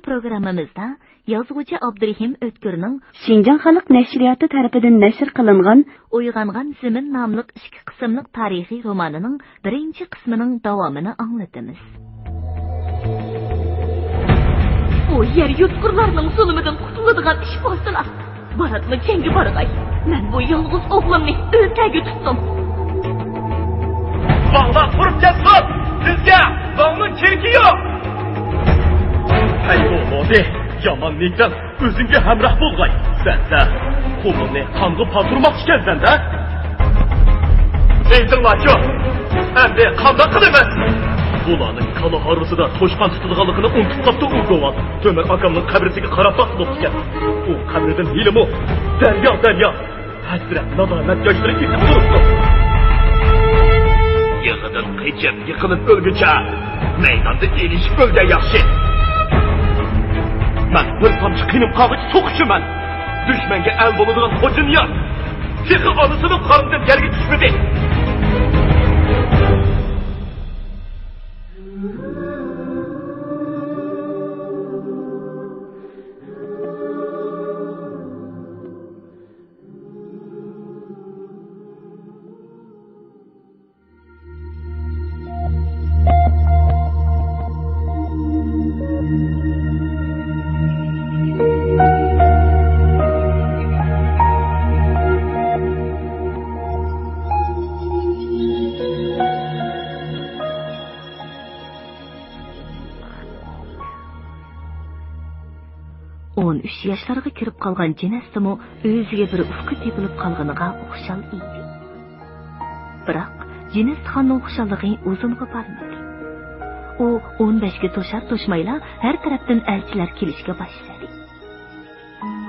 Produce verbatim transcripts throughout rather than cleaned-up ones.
پروگراممىمىزدا يازغۇچى ئابدۇرېھىم ئۆتكۈرنىڭ شىنجاڭ خەلق نەشرىياتى تەرىپىدىن نەشر قىلىنغان ئويغانغان زېمىن ناملىق ئىككى قىسىملىق تارىخىي رومانىنىڭ بىرىنچى قىسمىنىڭ داۋامىنى ئاڭلىتىمىز. ئۇ يەر يۇتقۇرلارنىڭ زۇلۇمىدىن قۇتۇلىدىغان ئىش بولسىلا، باراتمۇ جەڭگە بارغاي. مەن بۇ يالغۇز ئوغلۇمنى ئۆز تەگە تۇتتۇم. ۋاڭلار تۇرۇپ كەتسۇن! بىزگە ۋاڭنىڭ كېرىكى يوق! ھەي، بولدى، يامان نىيىتىڭ ئۆزۈڭگە ھەمراھ بولغاي. سەن، سەن قۇمۇلنى قانغا پاتۇرماقچى ئىكەنسەن-دە. ئېيتىڭلارچۇ، ئەمدى قانداق قىلىمىز؟ بۇلارنىڭ كالا ھارۋىسىدا توشقان تۇتىدىغانلىقىنى ئۇنتۇپ قاپتۇ ئۇ گوۋان. تۆمۈر ئاكامنىڭ قەبرىسىگە قاراپ باقسا بوپتىكەن. ئۇ قەبرىدىن ھېلىمۇ دەريا، دەريا ھەسرەت، نادامەت ياشلىرى ئېقىپ تۇرۇپتۇ. يىغىدىن قېچىپ، يىقىلىپ ئۆلگۈچە، مەيداندا ئېلىشىپ ئۆلگەن ياخشى. مەن بىر تامچە قېنىم قالغۇچە سوقۇشىمەن. دۈشمەنگە ئەل بولىدىغان خوجانىياز تېخى ئانىسىنىڭ قارنىدىن يەرگە چۈشمىدى. ئون ئۈچ ياشلارغا كىرىپ قالغان جىنەستىمۇ ئۆزىگە بىر ئۇكا تېپىلىپ قالغىنىغا خۇشال ئىدى. بىراق، جىنەستىخاننىڭ خۇشاللىقى ئۇزۇنغا بارمىدى. ئۇ ئون بەشكە توشار-توشمايلا ھەر تەرەپتىن ئەلچىلەر كېلىشكە باشلىدى.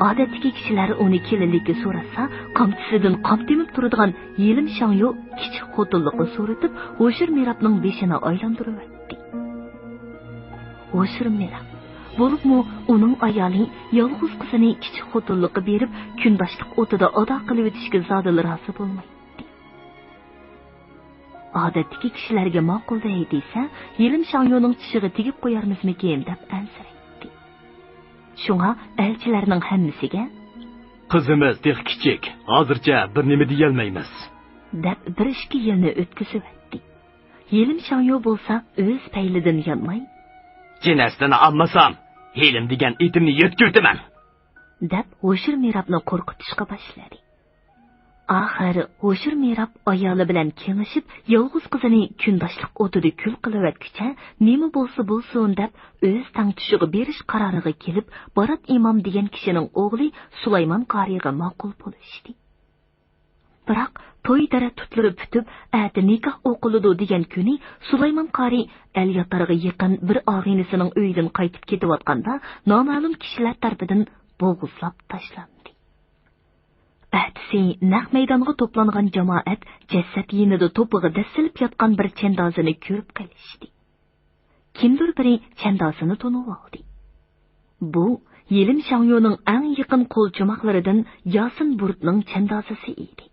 ئادەتتىكى كىشىلەر ئۇنى كېلىنلىككە سوراتسا، قامچىسىدىن قان تېمىپ تۇرىدىغان يېلىم شاڭيو كىچىك خوتۇنلۇققا سورىتىپ، ھوشۇر مىرابنىڭ بېشىنى ئايلاندۇرۇۋەتتى. ھوشۇر مىراب، بولۇپمۇ ئۇنىڭ ئايالى يالغۇز قىزىنى كىچىك خوتۇنلۇققا بېرىپ، كۈنداشلىق ئوتىدا ئادا قىلىۋېتىشكە زادىلا رازى بولمايتتى. ئادەتتىكى كىشىلەرگە ماقۇل دەي دېسە، يېلىم شاڭيونىڭ چىشىغا تېگىپ قويارمىزمىكىن دەپ ئەنسىرەيتتى. شۇڭا ئەلچىلەرنىڭ ھەممىسىگە، «قىزىمىز تېخى كىچىك، ھازىرچە بىر نېمە دېيەلمەيمىز» دەپ، بىر ئىككى يىلنى ئۆتكۈزۈۋەتتى. يېلىم شاڭيو بولسا ئۆز پەيلىدىن يانماي، «جىنەستىنى ئالمىسام، ھېلىم دېگەن ئېتىمنى يىرتىۋېتىمەن» دەپ، ھوشۇر مىرابنى قورقۇتۇشقا باشلىدى. ئاخىر ھوشۇر مىراب ئايالى بىلەن كېڭىشىپ، يالغۇز قىزىنى كۈنداشلىق ئوتىدا كۈل قىلىۋەتكۈچە، نېمە بولسا بولسۇن دەپ، ئۆز تەڭتۇشىغا بېرىش قارارىغا كېلىپ، بارات ئىمام دېگەن كىشىنىڭ ئوغلى سۇلايمان قارىيغا ماقۇل بولۇشتى. بىراق، توي تەرەتتۇتلىرى پۈتۈپ، ئەتە نىكاھ ئوقۇلىدۇ دېگەن كۈنى سۇلايمان قارى ئەل ياتارغا يېقىن بىر ئاغىنىسىنىڭ ئۆيىدىن قايتىپ كېتىۋاتقاندا، نامەلۇم كىشىلەر تەرىپىدىن بوغۇزلاپ تاشلاندى. ئەتىسى نەق مەيدانغا توپلانغان جامائەت جەسەت يېنىدا توپىغا دەسسىلىپ ياتقان بىر چەندازىنى كۆرۈپ قېلىشتى. كىمدۇر بىرى چەندازىنى تونۇۋالدى. بۇ يېلىم شاڭيونىڭ ئەڭ يېقىن قول چوماقلىرىدىن ياسىن بۇرۇتنىڭ چەندازىسى ئىدى.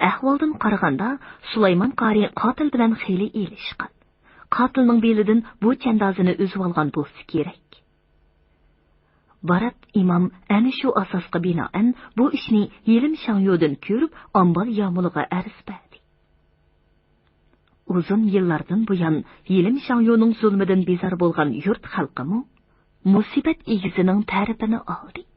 ئەھۋالدىن قارىغاندا، سۇلايمان قارى قاتىل بىلەن خېلى ئېلىشقان. قاتىلنىڭ بېلىدىن بۇ چەندازىنى ئۈزۈۋالغان بولسا كېرەك. بارات ئىمام ئەنە شۇ ئاساسقا بىنائەن بۇ ئىشنى يېلىم شاڭيودىن كۆرۈپ، ئامبال يامۇلىغا ئەرز بەردى. ئۇزۇن يىللاردىن بۇيان يېلىم شاڭيونىڭ زۇلمىدىن بىزار بولغان يۇرت خەلقىمۇ مۇسىبەت ئىگىسىنىڭ تەرىپىنى ئالدى.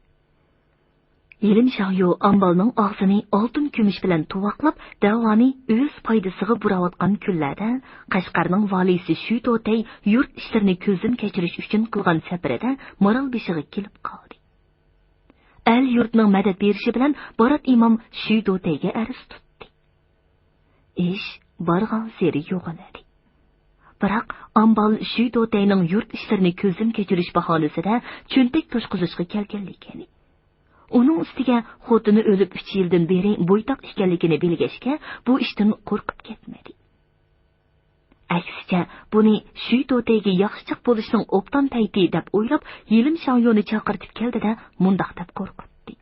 يېلىم شاڭيو ئامبالنىڭ ئاغزىنى ئالتۇن كۈمۈش بىلەن تۇۋاقلاپ، دەۋانى ئۆز پايدىسىغا بۇراۋاتقان كۈنلەردە، قەشقەرنىڭ ۋالىيسى شۈ دوتەي يۇرت ئىشلىرىنى كۆزدىن كەچۈرۈش ئۈچۈن قىلغان سەپىرىدە مارالبېشىغا كېلىپ قالدى. ئەل يۇرتنىڭ مەدەت بېرىشى بىلەن بارات ئىمام شۈ دوتەيگە ئەرز تۇتتى. ئىش بارغانسېرى يوغىنىدى. بىراق ئامبال شۈ دوتەينىڭ يۇرت ئىشلىرىنى كۆزدىن كەچۈرۈش باھانىسىدە چۆنتەك توشقۇزۇشقا كەلگەنلىكىنى، ئۇنىڭ ئۈستىگە خوتۇنى ئۆلۈپ ئۈچ يىلدىن بېرى بويتاق ئىكەنلىكىنى بىلگەچكە، بۇ ئىشتىن قورقۇپ كەتمىدى. ئەكسىچە، بۇنى شۈ دوتەيگە ياخشىچاق بولۇشنىڭ ئوبدان پەيتى دەپ ئويلاپ، يېلىم شاڭيونى چاقىرتىپ كەلدى-دە، مۇنداق دەپ قورقۇتتى.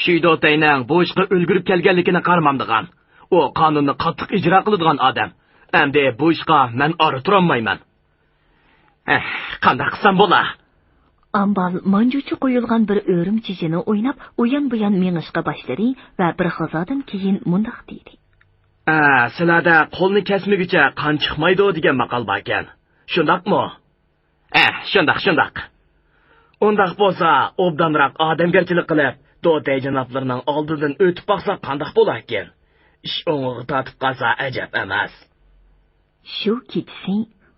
شۈ دوتەينىڭ بۇ ئىشقا ئۈلگۈرۈپ كەلگەنلىكىنى قارىمامدىغان. ئۇ قانۇننى قاتتىق ئىجرا قىلىدىغان ئادەم. ئەمدى بۇ ئىشقا مەن ئارا تۇرالمايمەن. ئەھ، قانداق قىلسام بولا؟ ئامبال مانجۇچە قويۇلغان بىر ئۆرۈم چېچىنى ئويناپ، ئۇيان-بۇيان مېڭىشقا باشلىدى ۋە بىر غازادىن كېيىن مۇنداق دېدى. ئە، سىلەردە قولنى كەسمىگۈچە قان چىقمايدۇ دېگەن ماقال باركەن. شۇنداقمۇ؟ ئە، شۇنداق، شۇنداق. ئۇنداق بولسا، ئوبدانراق ئادەمگەرچىلىك قىلىپ، دوتەي جانابلىرىنىڭ ئالدىدىن ئۆتۈپ باقساق قانداق بولاركىن؟ ئىش ئوڭىغا تارتىپ قالسا ئەجەب ئەمەس. شۇ كېچىسى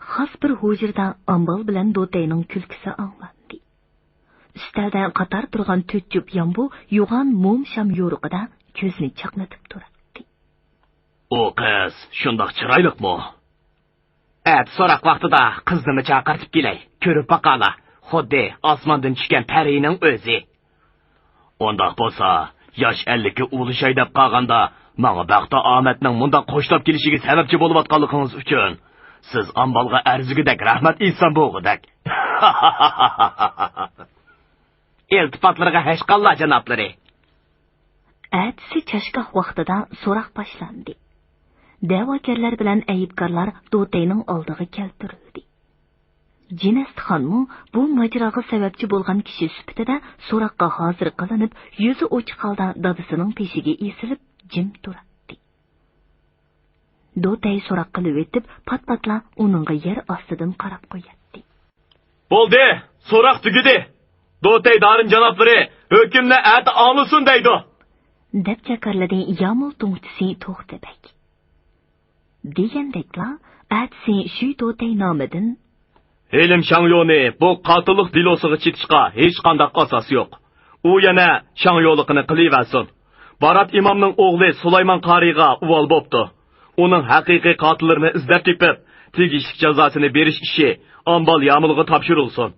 خاس بىر ھۇجرىدا ئامبال بىلەن دوتەينىڭ كۈلكىسى ئاڭلاندى. ئۈستەلدە قاتار تۇرغان تۆت جۈپ يامبۇ يوغان موم شام يورۇقىدا كۆزنى چاقنىتىپ تۇراتتى. ئۇ قىز شۇنداق چىرايلىقمۇ؟ ئەتە سوراق ۋاقتىدا قىزنىمۇ چاقىرتىپ كېلەي، كۆرۈپ باقالا، خۇددى ئاسماندىن چۈشكەن پەرىنىڭ ئۆزى. ئۇنداق بولسا، ياش ئەللىككە ئۇلىشاي دەپ قالغاندا، ماڭا بەخت-ئامەتنىڭ مۇنداق قوشلاپ كېلىشىگە سەۋەبچى بولۇۋاتقانلىقىڭىز ئۈچۈن سىز ئامبالغا ئەرزىگۈدەك رەھمەت ئېيتسام بولغۇدەك. ئىلتىپاتلىرىغا ھەشقاللا، جانابلىرى. ئەتىسى چاشگاھ ۋاقتىدا سوراق باشلاندى. دەۋاكارلار بىلەن ئەيىبكارلار دوتەينىڭ ئالدىغا كەلتۈرۈلدى. جىنەستىخانمۇ بۇ ماجىراغا سەۋەبچى بولغان كىشى سۈپىتىدە سوراققا ھازىر قىلىنىپ، يۈزى ئوچۇق ھالدا دادىسىنىڭ پېشىگە ئېسىلىپ جىم تۇراتتى. دوتەي سوراق قىلىۋېتىپ، پات-پاتلا ئۇنىڭغا يەر ئاستىدىن قاراپ قوياتتى. بولدى، سوراق تۈگىدى. دوتەي دارىن جانابلىرى ھۆكۈمنى ئەتە ئاڭلىسۇن دەيدۇ، دەپ جاكارلىدى يامۇل توڭچىسى توختى بەگ. دېگەندەكلا، ئەتىسى شۈي دوتەي نامىدىن ھېلىم شاڭيونى بۇ قاتىللىق دېلوسىغا چېتىشقا ھېچقانداق ئاساس يوق. ئۇ يەنە شاڭيولۇقىنى قىلىۋەرسۇن. بارات ئىمامنىڭ ئوغلى سۇلايمان قارىيغا ئۇۋال بوپتۇ. ئۇنىڭ ھەقىقىي قاتىللىرىنى ئىزدەپ تېپىپ، تېگىشلىك جازاسىنى بېرىش ئىشى ئامبال يامۇلغا تاپشۇرۇلسۇن.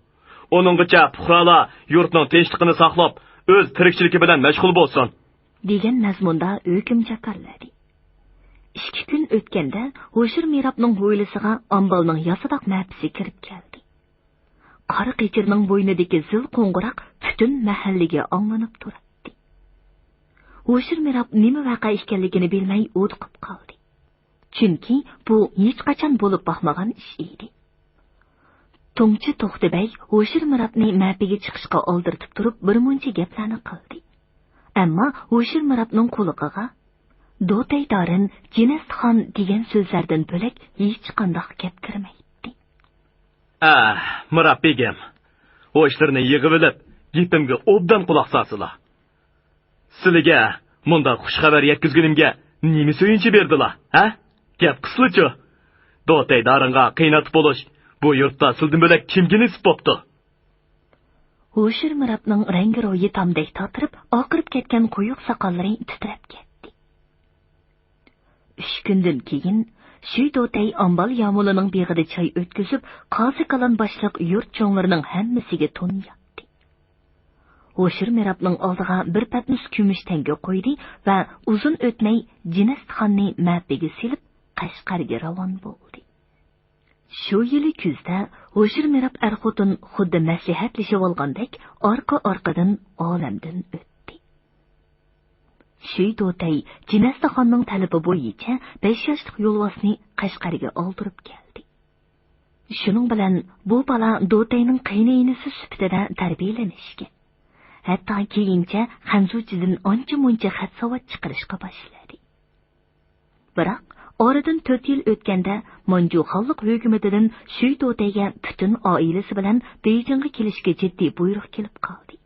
ئۇنىڭغىچە پۇقرالار يۇرتنىڭ تىنچلىقىنى ساقلاپ، ئۆز تىرىكچىلىكى بىلەن مەشغۇل بولسۇن. دېگەن مەزمۇندا ھۆكۈم جاكارلىدى. ئىككى كۈن ئۆتكەندە، ھوشۇر مىرابنىڭ ھويلىسىغا ئامبالنىڭ ياسىداق مەپىسى كىرىپ كەلدى. قارا قېچىرنىڭ بوينىدىكى زىل قوڭغۇراق پۈتۈن مەھەللىگە ئاڭلىنىپ تۇراتتى. ھوشۇر مىراب نېمە ۋەقە ئىكەنلىكىنى بىلمەي ھودۇقۇپ قالدى. چۈنكى بۇ ھېچقاچان بولۇپ باقمىغان ئىش ئىدى. توڭچى توختى بەگ ھوشۇر مىرابنى مەپىگە چىقىشقا ئالدىرىتىپ تۇرۇپ بىر مۇنچە گەپلەرنى قىلدى. ئەمما ھوشۇر مىرابنىڭ قۇلىقىغا دوتەي دارىن، جىنەستىخان دېگەن سۆزلەردىن بۆلەك ھېچقانداق گەپ كىرمەيتتى. ئە، مىراب بېگىم، ھوشلىرىنى يىغىۋېلىپ، گېپىمگە ئوبدان قۇلاق سالسىلا. سىلىگە مۇنداق خۇش خەۋەر يەتكۈزگىنىمگە نېمە سۆيۈنچى بېرىدىلا، ھە؟ گەپ قىسلىچۇ. دوتەي دارىنغا قىيناتىپ بولۇش بۇ يۇرتتا سىلدىن بۆلەك كىمگە نېسىپ بوپتۇ؟ ھوشۇر مىرابنىڭ رەڭگى رويى تامدەك تاتىرىپ، ئاقىرىپ كەتكەن قويۇق ساقاللىرى تىترەپ كەتتى. ئۈچ كۈندىن كېيىن، شۈي دوتەي ئامبال يامۇلىنىڭ بېغىدا چاي ئۆتكۈزۈپ، قازى كالان باشلىق يۇرت چوڭلىرىنىڭ ھەممىسىگە تون ياپتى. ھوشۇر مىرابنىڭ ئالدىغا بىر پەتنۇس كۈمۈش تەڭگە قويدى ۋە ئۇزۇن ئۆتمەي جىنەستىخاننى مەپىگە سېلىپ، قەشقەرگە راۋان بولدى. شۇ يىلى كۈزدە ھوشۇر مىراب ئەر-خوتۇن خۇددى مەسلىھەتلىشىۋالغاندەك ئارقا-ئارقىدىن ئالەمدىن ئۆتتى. شۈي دوتەي جىنەستىخاننىڭ تەلىپى بويىچە بەش ياشلىق يولۋاسنى قەشقەرگە ئالدۇرۇپ كەلدى. شۇنىڭ بىلەن بۇ بالا دوتەينىڭ قېينىئىنىسى سۈپىتىدە تەربىيەلىنىشكەن. ھەتتا كېيىنچە خەنزۇچىدىن ئانچە-مۇنچە خەت-ساۋات چىقىرىشقا باشلىدى. بىراق، ئارىدىن تۆت يىل ئۆتكەندە، مانجۇ خانلىق ھۆكۈمىتىدىن شۈي دوتەيگە پۈتۈن ئائىلىسى بىلەن بېيجىڭغا كېلىشكە جىددىي بۇيرۇق كېلىپ قالدى.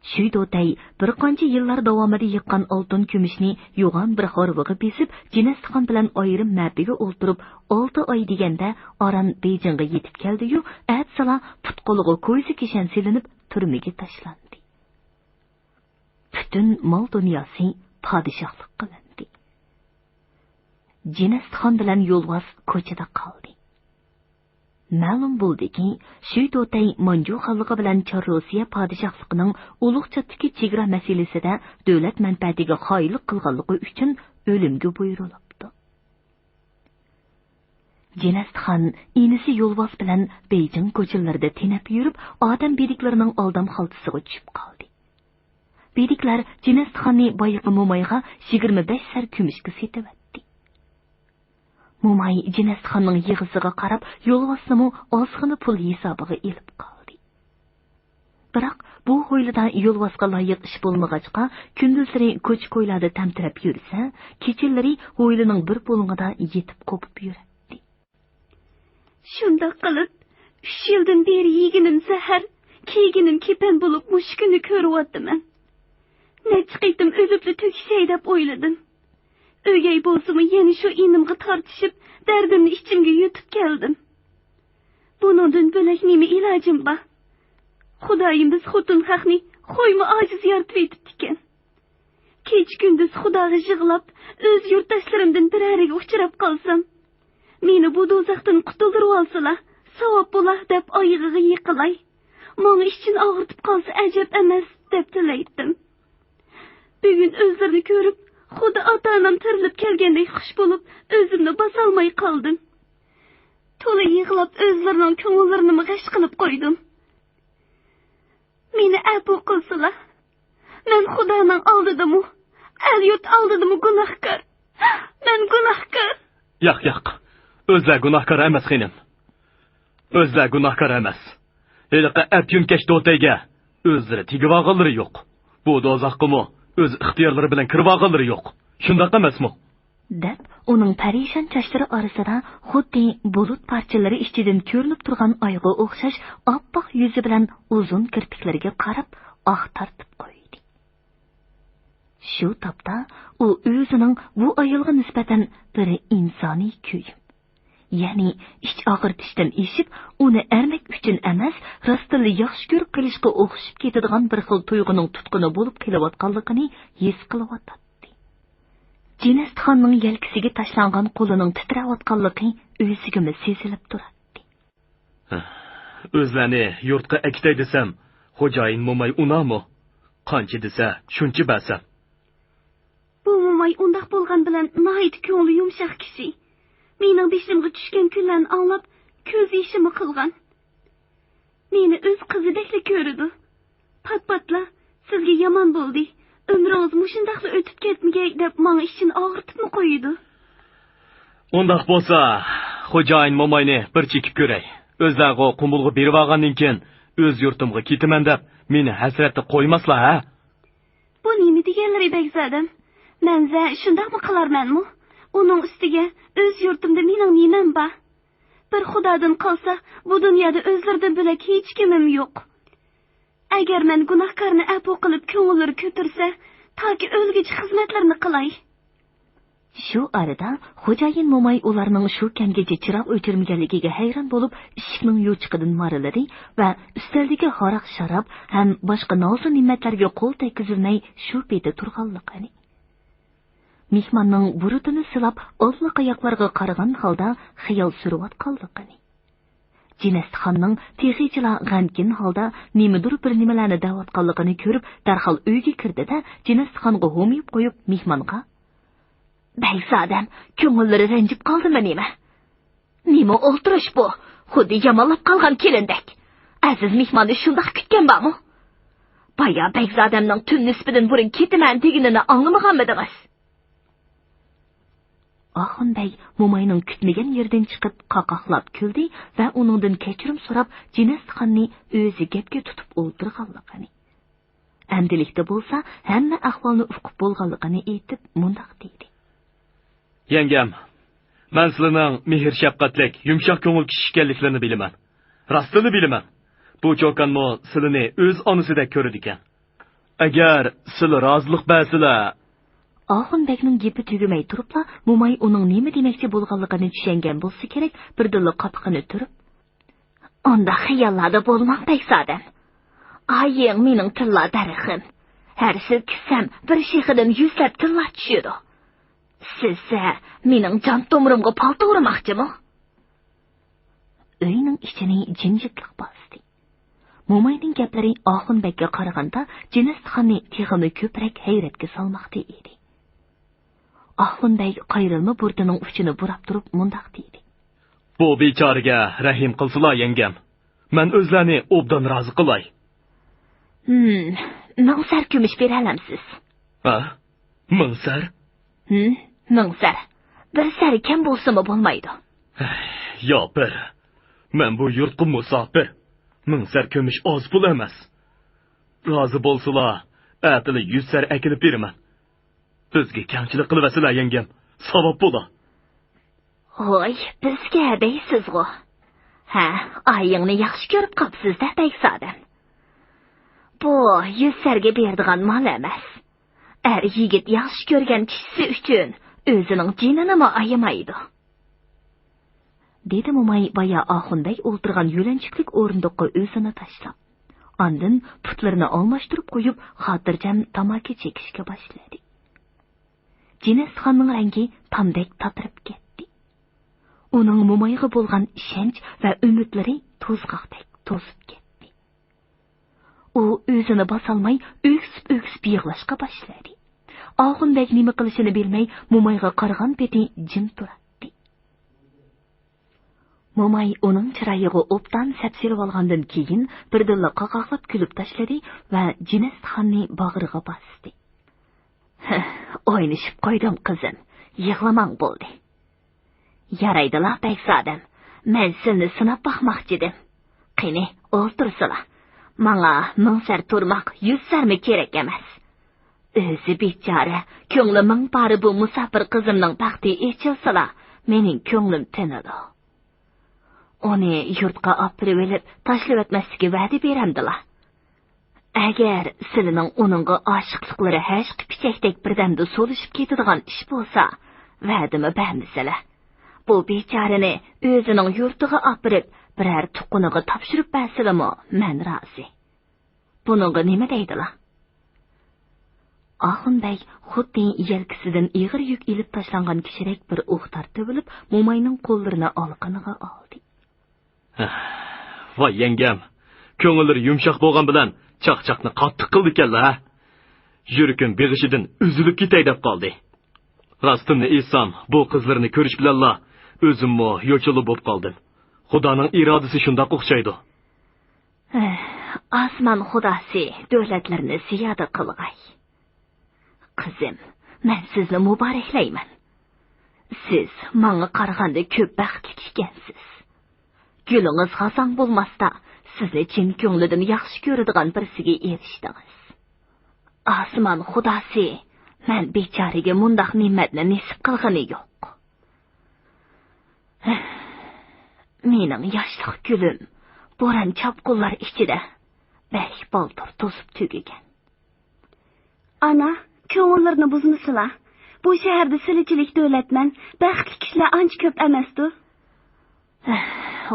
شۈي دوتەي بىر قانچە يىللار داۋامىدا يىغقان ئالتۇن-كۈمۈشنى يوغان بىر ھارۋىغا بېسىپ، جىنەستىخان بىلەن ئايرىم مەپىگە ئولتۇرۇپ، ئالتە ئاي دېگەندە ئاران بېيجىڭغا يېتىپ كەلدى-يۇ، ئەتىسىلا پۇت-قولىغا كويزا-كىشەن سېلىنىپ، تۈرمىگە تاشلاندى. پۈتۈن مال-دۇنياسى پادىشاھلىق قىلىندى. جىنەستىخان بىلەن يولۋاس كوچىدا قالدى. مەلۇم بولدىكى، شۈي دوتەي مانجۇ خانلىقى بىلەن چار روسىيە پادىشاھلىقىنىڭ ئۇلۇغچاتتىكى چېگرا مەسىلىسىدە دۆلەت مەنپەئەتىگە خائىنلىق قىلغانلىقى ئۈچۈن ئۆلۈمگە بۇيرۇلۇپتۇ. جىنەستىخان ئىنىسى يولۋاس بىلەن بېيجىڭ كوچىلىرىدا تېنەپ يۈرۈپ، ئادەم بېدىكلىرىنىڭ ئالدام خالتىسىغا چۈشۈپ قالدى. بېدىكلەر جىنەستىخاننى بايىقى مومايغا يىگىرمە بەش سەر كۈمۈشكە سېتىۋەتتى. موماي جىنەستىخاننىڭ يىغىسىغا قاراپ، يولۋاسنىمۇ ئازغىنە پۇل ھېسابىغا ئېلىپ قالدى. بىراق بۇ ھويلىدا يولۋاسقا لايىق ئىش بولمىغاچقا، كۈندۈزلىرى كوچا-كويلاردا تەمتىرەپ يۈرسە، كېچىلىرى ھويلىنىڭ بىر بۇلۇڭىدا يېتىپ قوپۇپ يۈرەتتى. شۇنداق قىلىپ، ئۈچ يىلدىن بېرى يېگىنىم زەھەر، كىيگىنىم كېپەن بولۇپ، مۇشۇ كۈننى كۆرۈۋاتىمەن. نەچچە قېتىم ئۆلۈپلا تۈگىشەي دەپ ئويلىدىم. ئۆگەي بولسىمۇ يەنە شۇ ئىنىمغا تارتىشىپ، دەردىمنى ئىچىمگە يۇتۇپ كەلدىم. بۇنىڭدىن بۆلەك نېمە ئىلاجىم بار؟ خۇدايىم بىز خوتۇن خەقنى خويمۇ ئاجىز يارىتىۋېتىپتىكەن. كېچە-كۈندۈز خۇداغا يىغلاپ، ئۆز يۇرتداشلىرىمدىن بىرەرىگە ئۇچراپ قالسام، مېنى بۇ دوزاختىن قۇتۇلدۇرۇۋالسىلا، ساۋاب بولا دەپ ئايىغىغا يىقىلاي. ماڭا ئىچىنى ئاغرىتىپ قالسا ئەجەب ئەمەس، دەپ تىلەيتتىم. بۈگۈن ئۆزلىرىنى كۆرۈپ، خۇددى ئاتا-ئانام تىرىلىپ كەلگەندەك خۇش بولۇپ، ئۆزۈمنى باسالماي قالدىم. تولا يىغلاپ، ئۆزلىرىنىڭ كۆڭۈللىرىنىمۇ غەش قىلىپ قويدۇم. مېنى ئەپۇ قىلسىلا. مەن خۇدانىڭ ئالدىدىمۇ، ئەل-يۇرت ئالدىدىمۇ گۇناھكار. مەن گۇناھكار. ياق، ياق. ئۆزلەر گۇناھكار ئەمەس، خېنىم. ئۆزلەر گۇناھكار ئەمەس. ھېلىقى ئەپيۈنكەش دوتەيگە ئۆزلىرى تېگىۋالغانلىرى يوق. بۇ دوزاخقىمۇ ئۆز ئىختىيارلىرى بىلەن كىرىۋالغانلىرى يوق. شۇنداق ئەمەسمۇ؟ دەپ، ئۇنىڭ پەرىشان چاچلىرى ئارىسىدا خۇددى بۇلۇت پارچىلىرى ئىچىدىن كۆرۈنۈپ تۇرغان ئايغا ئوخشاش ئاپئاق يۈزى بىلەن ئۇزۇن كىرپىكلىرىگە قاراپ ئاھ تارتىپ قويدى. شۇ تاپتا ئۇ ئۆزىنىڭ بۇ ئايالغا نىسبەتەن بىر ئىنسانىي كۆيۈم، يەنى ئىچ ئاغرىتىشتىن ئېشىپ، ئۇنى ئەرمەك ئۈچۈن ئەمەس، راستتىنلا ياخشى كۆرۈپ قېلىشقا ئوخشىشىپ كېتىدىغان بىر خىل تۇيغۇنىڭ تۇتقۇنى بولۇپ قېلىۋاتقانلىقىنى ھېس قىلىۋاتاتتى. جىنەستىخاننىڭ يەلكىسىگە تاشلانغان قولىنىڭ تىترەۋاتقانلىقى ئۆزىگىمۇ سېزىلىپ تۇراتتى. ئۆزلەرنى يۇرتقا ئەكېتەي دېسەم، خوجايىن موماي ئۇنامۇ؟ قانچە دېسە، شۇنچە بەرسەم. بۇ موماي ئۇنداق بولغان بىلەن ناھايىتى كۆڭلى يۇمشاق كىشى. مېنىڭ بېشىمغا چۈشكەن كۈنلەرنى ئاڭلاپ، كۆز يېشىمۇ قىلغان. مېنى ئۆز قىزىدەكلا كۆرىدۇ. پات-پاتلا، «سىزگە يامان بولدى، ئۆمرىڭىز مۇشۇنداقلا ئۆتۈپ كەتمىگەي» دەپ، ماڭا ئىچىنى ئاغرىتىپمۇ قويىدۇ. ئۇنداق بولسا، خوجايىن موماينى بىر چېكىپ كۆرەي. ئۆزلەرغۇ قۇمۇلغا بېرىۋالغاندىن كېيىن، ئۆز يۇرتۇمغا كېتىمەن دەپ، مېنى ھەسرەتتە قويماسلا، ھە؟ بۇ نېمە دېگەنلىرى، بەگزادەم؟ مەنزە شۇنداقمۇ قىلارمەنمۇ؟ ئۇنىڭ ئۈستىگە ئۆز يۇرتۇمدا مېنىڭ نېمەم بار؟ بىر خۇدادىن قالسا، بۇ دۇنيادا ئۆزلىرىدىن بۆلەك ھېچكىمىم يوق. ئەگەر مەن گۇناھكارنى ئەپۇ قىلىپ كۆڭۈللىرى كۆتۈرسە، تاكى ئۆلگۈچە خىزمەتلىرىنى قىلاي. شۇ ئارىدا خوجايىن موماي ئۇلارنىڭ شۇ كەمگىچە چىراغ ئۆچۈرمىگەنلىكىگە ھەيران بولۇپ، ئىشىكنىڭ يوچۇقىدىن مارىلىدى ۋە ئۈستەلدىكى ھاراق-شاراب ھەم باشقا نازۇ-نېمەتلەرگە قول تەگكۈزۈلمەي شۇ پېتى تۇرغانلىقىنى. مېھماننىڭ بۇرۇتىنى سىلاپ، ئاللىقاياقلارغا قارىغان ھالدا خىيال سۈرۈۋاتقانلىقىنى. جىنەستىخاننىڭ تېخىچىلا غەمكىن ھالدا نېمىدۇر بىر نېمىلەرنى دەۋاتقانلىقىنى كۆرۈپ، دەرھال ئۆيگە كىردى-دە، جىنەستىخانغا ھومىيىپ قويۇپ، مېھمانغا: «بەگزادەم، كۆڭۈللىرى رەنجىپ قالدىمۇ نېمە؟ نېمە ئولتۇرۇش بۇ؟ خۇددى يامانلاپ قالغان كېلىندەك. ئەزىز مېھماننى شۇنداق كۈتكەن بارمۇ؟ بايا بەگزادەمنىڭ تۈن نىسپىدىن بۇرۇن كېتىمەن دېگىنىنى ئاڭلىمىغانمىدىڭىز؟» ئاخۇن بەگ موماينىڭ كۈتمىگەن يېرىدىن چىقىپ قاقاقلاپ كۈلدى ۋە ئۇنىڭدىن كەچۈرۈم سوراپ، جىنەستىخاننى ئۆزى گەپكە تۇتۇپ ئولتۇرغانلىقىنى، ئەمدىلىكتە بولسا ھەممە ئەھۋالنى ئۇقۇپ بولغانلىقىنى ئېيتىپ، مۇنداق دېدى: «يەڭگەم، مەن سىلىنىڭ مېھىر-شەپقەتلىك، يۇمشاق كۆڭۈل كىشى ئىكەنلىكلىرىنى بىلىمەن. راستىنلا بىلىمەن. بۇ چوكانمۇ سىلىنى ئۆز ئانىسىدەك كۆرىدىكەن. ئەگەر سىلى رازىلىق بەرسىلە...» ئاخۇن بەگنىڭ گېپى تۈگىمەي تۇرۇپلا، موماي ئۇنىڭ نېمە دېمەكچى بولغانلىقىنى چۈشەنگەن بولسا كېرەك، بىردىنلا قاپىقىنى تۈرۈپ: «ئۇنداق خىياللاردا بولماڭ، بەگزادەم. ئايىڭ مېنىڭ تىللا دەرىخىم. ھەر سىلكىسەم، بىر شېخىدىن يۈزلەپ تىللار چۈشىدۇ. سىز مېنىڭ جان تومۇرۇمغا پالتا ئۇرماقچىمۇ؟» ئۆينىڭ ئىچىنى جىمجىتلىق باستى. موماينىڭ گەپلىرى ئاخۇن بەگكە قارىغاندا، جىنەستىخاننى تېخىمۇ كۆپرەك ھەيرەتكە سالماقتا ئىدى. ئاخۇن بەگ قايرىلما بۇرۇتىنىڭ ئۇچىنى بۇراپ تۇرۇپ مۇنداق دېدى: «بۇ بىچارىگە رەھىم قىلسىلا، يەڭگەم. مەن ئۆزلەرنى ئوبدان رازى قىلاي.» «ھىم، مىڭ سەر كۈمۈش بېرەلەمسىز؟» «ھە؟ مىڭ سەر؟» «ھىم، مىڭ سەر. بىر سەر كەم بولسىمۇ بولمايدۇ.» «يا بىر. مەن بۇ يۇرتقا مۇساپىر. مىڭ سەر كۈمۈش ئاز پۇل ئەمەس.» رازى بولسىلا، ئەتىلا يۈز سەر ئەكېلىپ بېرىمەن. بىزگە كەڭچىلىك قىلىۋەتسىلە، يەڭگەم. ساۋاب بولا. ھوي، بىزگە دەيسىزغۇ. ھە، ئايىڭنى ياخشى كۆرۈپ قاپسىز-دە، بەگزادەم. بۇ يۈز سەرگە بېرىدىغان مال ئەمەس. ئەر يىگىت ياخشى كۆرگەن كىشىسى ئۈچۈن ئۆزىنىڭ جېنىنىمۇ ئايىمايدۇ. دېدى موماي بايا ئاخۇن بەگ ئولتۇرغان يۆلەنچۈكلۈك ئورۇندۇققا ئۆزىنى تاشلاپ. ئاندىن پۇتلىرىنى ئالماشتۇرۇپ قويۇپ، خاتىرجەم تاماكا چېكىشكە باشلىدى. جىنەستىخاننىڭ رەڭگى تامدەك تاتىرىپ كەتتى. ئۇنىڭ مومايغا بولغان ئىشەنچ ۋە ئۈمىدلىرى توزغاقتەك توزۇپ كەتتى. ئۇ ئۆزىنى باسالماي ئۆكسۈپ-ئۆكسۈپ يىغلاشقا باشلىدى. ئاخۇن بەگ نېمە قىلىشىنى بىلمەي مومايغا قارىغان پېتى جىم تۇراتتى. موماي ئۇنىڭ چىرايىغا ئوبدان سەپسېلىۋالغاندىن كېيىن، بىردىنلا قاقاقلاپ كۈلۈپ تاشلىدى ۋە جىنەستىخاننى باغرىغا باستى. ئوينىشىپ قويدۇم، قىزىم، يىغلىماڭ بولدى. يارايدىلا، بەگزادەم، مەن سىلىنى سىناپ باقماقچىدىم. قېنى، ئولتۇرسىلا. ماڭا مىڭ سەر تۇرماق يۈز سەرمۇ كېرەك ئەمەس. ئۆزى بىچارە، كۆڭلى مىڭ پارە بۇ مۇساپىر قىزىمنىڭ بەختى ئېچىلسىلا، مېنىڭ كۆڭلۈم تىنىدۇ. ئۇنى يۇرتقا ئاپىرىۋېلىپ تاشلىۋەتمەسلىككە ۋەدە بېرەمدىلا. ئەگەر سىلىنىڭ ئۇنىڭغا ئاشىقلىقلىرى ھەشقىپىچەكتەك بىردەمدە سولىشىپ كېتىدىغان ئىش بولسا، ۋەدىمۇ بەرمىسىلە. بۇ بىچارىنى ئۆزىنىڭ يۇرتىغا ئاپىرىپ، بىرەر تۇغقىنىغا تاپشۇرۇپ بەرسىلىمۇ، مەن رازى. بۇنىڭغا نېمە دەيدىلا؟ ئاخۇن بەگ خۇددى يەلكىسىدىن ئېغىر يۈك ئېلىپ تاشلانغان كىشىدەك بىر ئۇھ تارتىۋېلىپ، موماينىڭ قوللىرىنى ئالىقىنىغا ئالدى. ۋاي يەڭگەم، كۆڭۈللىرى يۇمشاق بولغان بىلەن چاقچاقنى قاتتىق قىلدىكەنلا، ھە؟ يۈرىكىم بېغىشىدىن ئۈزۈلۈپ كېتەي دەپ قالدى. راستىمنى ئېيتسام، بۇ قىزلىرىنى كۆرۈش بىلەنلا ئۆزۈممۇ يوچۇنلا بولۇپ قالدىم. خۇدانىڭ ئىرادىسى شۇنداق ئوخشايدۇ. ئاسمان خۇداسى دۆلەتلىرىنى زىيادە قىلغاي. قىزىم، مەن سىزنى مۇبارەكلەيمەن. سىز ماڭا قارىغاندا كۆپ بەختلىك ئىكەنسىز. گۈلىڭىز غازاڭ بولماستا، سىزنى چىن كۆڭلىدىن ياخشى كۆرىدىغان بىرسىگە ئېرىشتىڭىز. ئاسمان خۇداسى مەن بىچارىگە مۇنداق نېمەتنى نېسىپ قىلغىنى يوق. مېنىڭ ياشلىق گۈلۈم بوران-چاپقۇنلار ئىچىدە بەك بالدۇر توزۇپ تۈگىگەن. ئانا، كۆڭۈللىرىنى بۇزمىسىلا. بۇ شەھەردە سىلىچىلىك دۆلەتمەن، بەختلىك كىشىلەر ئانچە كۆپ ئەمەستۇ.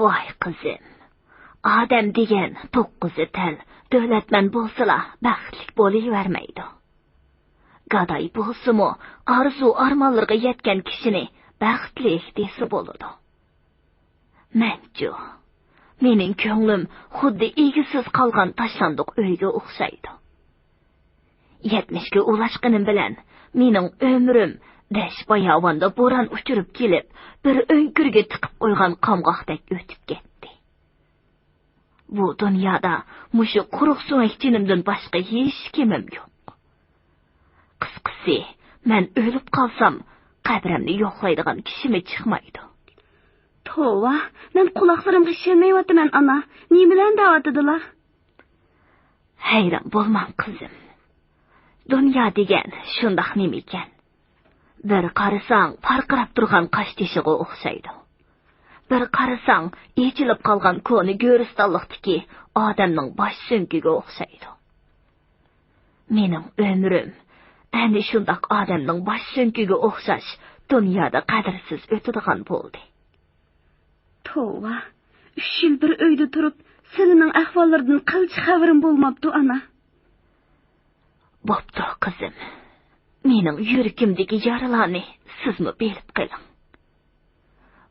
ۋاي قىزىم، ئادەم دېگەن توققۇزى تەل، دۆلەتمەن بولسىلا بەختلىك بولۇۋەرمەيدۇ. گاداي بولسىمۇ، ئارزۇ-ئارمانلىرىغا يەتكەن كىشىنى بەختلىك دېسە بولىدۇ. مەنچۇ؟ مېنىڭ كۆڭلۈم خۇددى ئىگىسىز قالغان تاشلاندۇق ئۆيگە ئوخشايدۇ. يەتمىشكە ئۇلاشقىنىم بىلەن، مېنىڭ ئۆمرۈم دەشت-باياۋاندا بوران ئۇچۇرۇپ كېلىپ، بىر ئۆڭكۈرگە تىقىپ قويغان قامغاقتەك ئۆتۈپ كەتتى. بۇ دۇنيادا مۇشۇ قۇرۇق سۆڭەك جېنىمدىن باشقا ھېچكىمىم يوق. قىسقىسى، مەن ئۆلۈپ قالسام، قەبرەمنى يوقلايدىغان كىشىمۇ چىقمايدۇ. توۋا، مەن قۇلاقلىرىمغا ئىشەنمەيۋاتىمەن، ئانا. نېمىلەرنى دەۋاتىدىلا؟ ھەيران بولماڭ، قىزىم. دۇنيا دېگەن شۇنداق نېمە ئىكەن. بىر قارىساڭ، پارقىراپ تۇرغان قاشتېشىغا ئوخشايدۇ. بىر قارىساڭ، ئېچىلىپ قالغان كونا گۆرىستانلىقتىكى ئادەمنىڭ باش سۆڭىكىگە ئوخشايدۇ. مېنىڭ ئۆمرۈم ئەنە شۇنداق ئادەمنىڭ باش سۆڭىكىگە ئوخشاش دۇنيادا قەدىرسىز ئۆتىدىغان بولدى. توۋا، ئۈچ يىل بىر ئۆيدە تۇرۇپ، سىلىنىڭ ئەھۋاللىرىدىن قىلچە خەۋىرىم بولماپتۇ، ئانا. بوپتۇ، قىزىم. مېنىڭ يۈرىكىمدىكى يارىلارنى سىزمۇ بىلىپ قېلىڭ.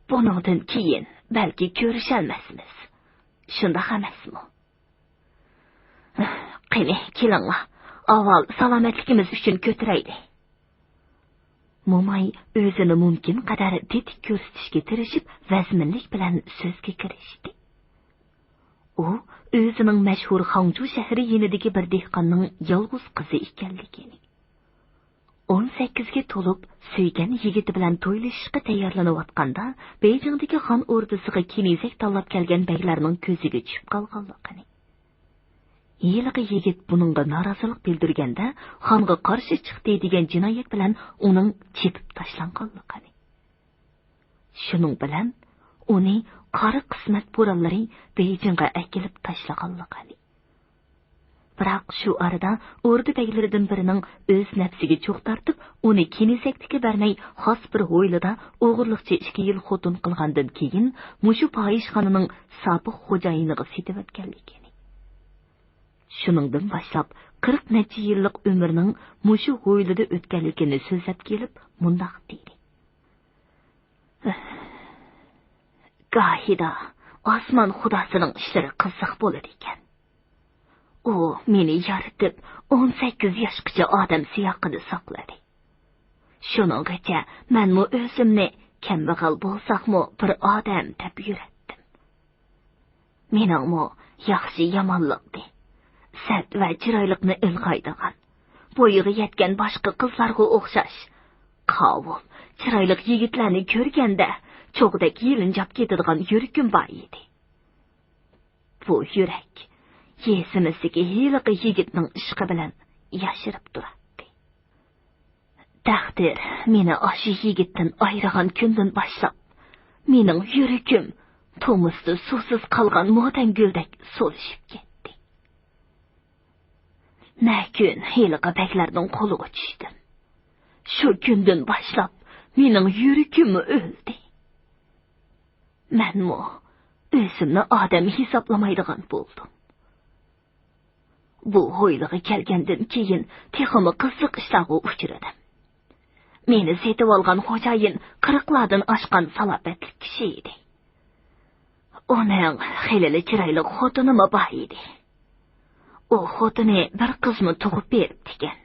بۇنىڭدىن كېيىن بەلكى كۆرۈشەلمەسمىز. شۇنداق ئەمەسمۇ؟ قېنى، كېلىڭلار، ئاۋۋال سالامەتلىكىمىز ئۈچۈن كۆتۈرەيلى. موماي ئۆزىنى مۇمكىن قەدەر تېتىك كۆرسىتىشكە تىرىشىپ، ۋەزمىنلىك بىلەن سۆزگە كىرىشتى. ئۇ ئۆزىنىڭ مەشھۇر خاڭجۇ شەھىرى يېنىدىكى بىر دېھقاننىڭ يالغۇز قىزى ئىكەنلىكىنى، ئون سەككىزگە تولۇپ، سۆيگەن يىگىتى بىلەن تويلىشىشقا تەييارلىنىۋاتقاندا، بېيجىڭدىكى خان ئوردىسىغا كېنىزەك تاللاپ كەلگەن بەگلەرنىڭ كۆزىگە چۈشۈپ قالغانلىقىنى، ھېلىقى يىگىت بۇنىڭغا نارازىلىق بىلدۈرگەندە، خانغا قارشى چىقتى دېگەن جىنايەت بىلەن ئۇنىڭ چېپىپ تاشلانغانلىقىنى. شۇنىڭ بىلەن ئۇنى قارا قىسمەت بورانلىرى بېيجىڭغا ئەكېلىپ تاشلىغانلىقىنى. بىراق شۇ ئارىدا ئوردا بەگلىرىدىن بىرىنىڭ ئۆز نەپسىگە چوغ تارتىپ، ئۇنى كېنىزەكتىكى بەرمەي، خاس بىر ھويلىدا ئوغرىلىقچە ئىككى يىل خوتۇن قىلغاندىن كېيىن، مۇشۇ پاھىشخانىنىڭ سابىق خوجايىنىغا سېتىۋەتكەنلىكىنى. شۇنىڭدىن باشلاپ، قىرىق نەچچە يىللىق ئۆمرىنىڭ مۇشۇ ھويلىدا ئۆتكەنلىكىنى سۆزلەپ كېلىپ، مۇنداق دېدى. گاھىدا ئاسمان خۇداسىنىڭ ئىشلىرى قىزىق بولىدىكەن. ئۇ مېنى يارىتىپ، ئون سەككىز ياشقىچە ئادەم سىياقىدا ساقلىدى. شۇنىڭغىچە مەنمۇ ئۆزۈمنى كەمبەغەل بولساقمۇ بىر ئادەم دەپ يۈرەتتىم. مېنىڭمۇ ياخشى يامانلىقنى، سەت ۋە چىرايلىقنى ئىلغايدىغان، بويىغا يەتكەن باشقا قىزلارغا ئوخشاش قاۋۇل، چىرايلىق يىگىتلەرنى كۆرگەندە چوغدەك يېلىنجاپ كېتىدىغان يۈرىكىم بار ئىدى. بۇ يۈرەك يېزىمىزدىكى ھېلىقى يىگىتنىڭ ئىشقى بىلەن ياشىرىپ تۇراتتى. تەقدىر مېنى ئاشۇ يىگىتتىن ئايرىغان كۈندىن باشلاپ، مېنىڭ يۈرىكىم تومۇزدا سۇسىز قالغان مودەن گۈلدەك سولىشىپ كەتتى. نە كۈن ھېلىقى بەگلەرنىڭ قولىغا چۈشتۈم، شۇ كۈندىن باشلاپ مېنىڭ يۈرىكىممۇ ئۆلدى. مەنمۇ ئۆزۈمنى ئادەم ھېسابلىمايدىغان بولدۇم. بۇ ھويلىغا كەلگەندىن كېيىن تېخىمۇ قىزىق ئىشلارغا ئۇچرىدىم. مېنى سېتىۋالغان خوجايىن قىرىقلاردىن ئاشقان سالاپەتلىك كىشى ئىدى. ئۇنىڭ خېلىلا چىرايلىق خوتۇنىمۇ بار ئىدى. ئۇ خوتۇنى بىر قىزمۇ تۇغۇپ بېرىپتىكەن.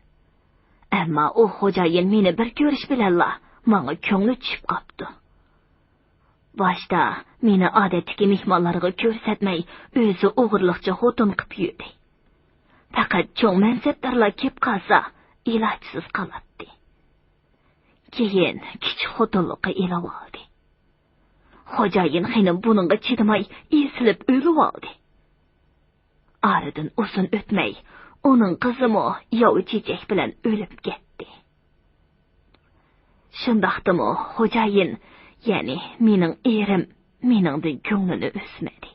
ئەمما ئۇ خوجايىن مېنى بىر كۆرۈش بىلەنلا ماڭا كۆڭلى چۈشۈپ قاپتۇ. باشتا مېنى ئادەتتىكى مېھمانلارغا كۆرسەتمەي، ئۆزى ئوغرىلىقچە خوتۇن قىپ يۈردى. پەقەت چوڭ مەنسەپدارلار كەپ قالسا، ئىلاجسىز قالاتتى. كېيىن كىچىك خوتۇنلۇققا ئېلىۋالدى. خوجايىن خېنىم بۇنىڭغا چىدىماي، ئېسىلىپ ئۆلۈۋالدى. ئارىدىن ئۇزۇن ئۆتمەي، ئۇنىڭ قىزىمۇ ياۋا چېچەك بىلەن ئۆلۈپ كەتتى. شۇنداقتىمۇ خوجايىن، يەنى مېنىڭ ئېرىم، مېنىڭدىن كۆڭلىنى ئۈزمىدى.